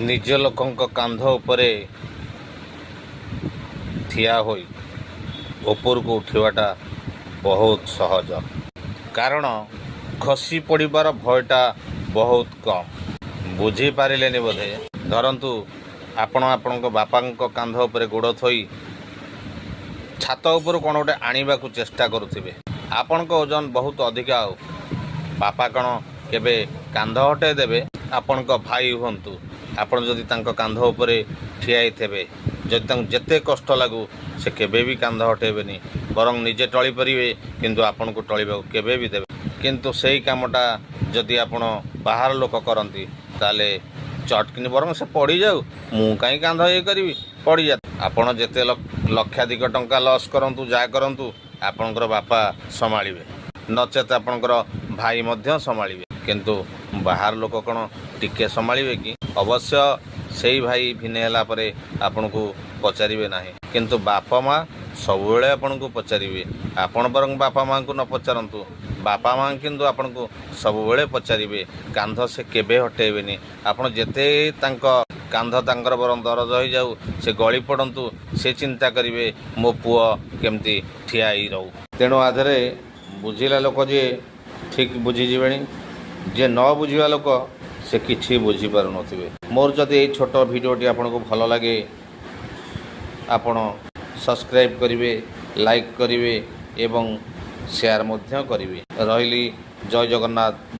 ନିଜ ଲୋକଙ୍କ କାନ୍ଧ ଉପରେ ଠିଆ ହୋଇ ଉପରକୁ ଉଠିବାଟା ବହୁତ ସହଜ, କାରଣ ଖସି ପଡ଼ିବାର ଭୟଟା ବହୁତ କମ୍। ବୁଝିପାରିଲେନି ବୋଧେ? ଧରନ୍ତୁ, ଆପଣ ଆପଣଙ୍କ ବାପାଙ୍କ କାନ୍ଧ ଉପରେ ଗୋଡ଼ ଥୋଇ ଛାତ ଉପରୁ କ'ଣ ଗୋଟେ ଆଣିବାକୁ ଚେଷ୍ଟା କରୁଥିବେ। ଆପଣଙ୍କ ଓଜନ ବହୁତ ଅଧିକା। ଆଉ ବାପା କ'ଣ କେବେ କାନ୍ଧ ହଟେଇ ଦେବେ? ଆପଣଙ୍କ ଭାଇ ହୁଅନ୍ତୁ, ଆପଣ ଯଦି ତାଙ୍କ କାନ୍ଧ ଉପରେ ଠିଆ ହେଇଥିବେ, ଯଦି ତାଙ୍କୁ ଯେତେ କଷ୍ଟ ଲାଗୁ, ସେ କେବେ ବି କାନ୍ଧ ହଟେଇବେନି। ବରଂ ନିଜେ ଟଳି ପାରିବେ, କିନ୍ତୁ ଆପଣଙ୍କୁ ଟଳିବାକୁ କେବେ ବି ଦେବେ। କିନ୍ତୁ ସେଇ କାମଟା ଯଦି ଆପଣ ବାହାର ଲୋକ କରନ୍ତି, ତାହେଲେ ଚଟକିନି ବରଂ ସେ ପଡ଼ିଯାଉ, ମୁଁ କାହିଁ କାନ୍ଧ ଇଏ କରିବି, ପଡ଼ିଯା। ଆପଣ ଯେତେ ଲକ୍ଷାଧିକ ଟଙ୍କା ଲସ୍ କରନ୍ତୁ, ଯାହା କରନ୍ତୁ, ଆପଣଙ୍କର ବାପା ସମ୍ଭାଳିବେ, ନଚେତ୍ ଆପଣଙ୍କର ଭାଇ ମଧ୍ୟ ସମ୍ଭାଳିବେ। କିନ୍ତୁ ବାହାର ଲୋକ କ'ଣ ଟିକେ ସମ୍ଭାଳିବେ କି? ଅବଶ୍ୟ ସେଇ ଭାଇ ଭିନେ ହେଲା ପରେ ଆପଣଙ୍କୁ ପଚାରିବେ ନାହିଁ, କିନ୍ତୁ ବାପା ମା ସବୁବେଳେ ଆପଣଙ୍କୁ ପଚାରିବେ। ଆପଣ ବରଂ ବାପା ମାଆଙ୍କୁ ନ ପଚାରନ୍ତୁ, ବାପା ମା କିନ୍ତୁ ଆପଣଙ୍କୁ ସବୁବେଳେ ପଚାରିବେ। କାନ୍ଧ ସେ କେବେ ହଟେଇବେନି। ଆପଣ ଯେତେ ତାଙ୍କ କାନ୍ଧ ତାଙ୍କର ବରଂ ଦରଜ ହେଇଯାଉ, ସେ ଗଳି ପଡ଼ନ୍ତୁ, ସେ ଚିନ୍ତା କରିବେ ମୋ ପୁଅ କେମିତି ଠିଆ ହେଇ ରହୁ। ତେଣୁ ଆଧରେ ବୁଝିଲା ଲୋକ ଯିଏ ଠିକ୍ ବୁଝିଯିବେଣି, ଯିଏ ନ ବୁଝିବା ଲୋକ ସେ କିଛି ବୁଝିପାରୁନଥିବେ। ମୋର ଯଦି ଏଇ ଛୋଟ ଭିଡ଼ିଓଟି ଆପଣଙ୍କୁ ଭଲ ଲାଗେ, ଆପଣ ସବସ୍କ୍ରାଇବ୍ କରିବେ, ଲାଇକ୍ କରିବେ ଏବଂ ସେୟାର ମଧ୍ୟ କରିବେ। ରହିଲି, ଜୟ ଜଗନ୍ନାଥ।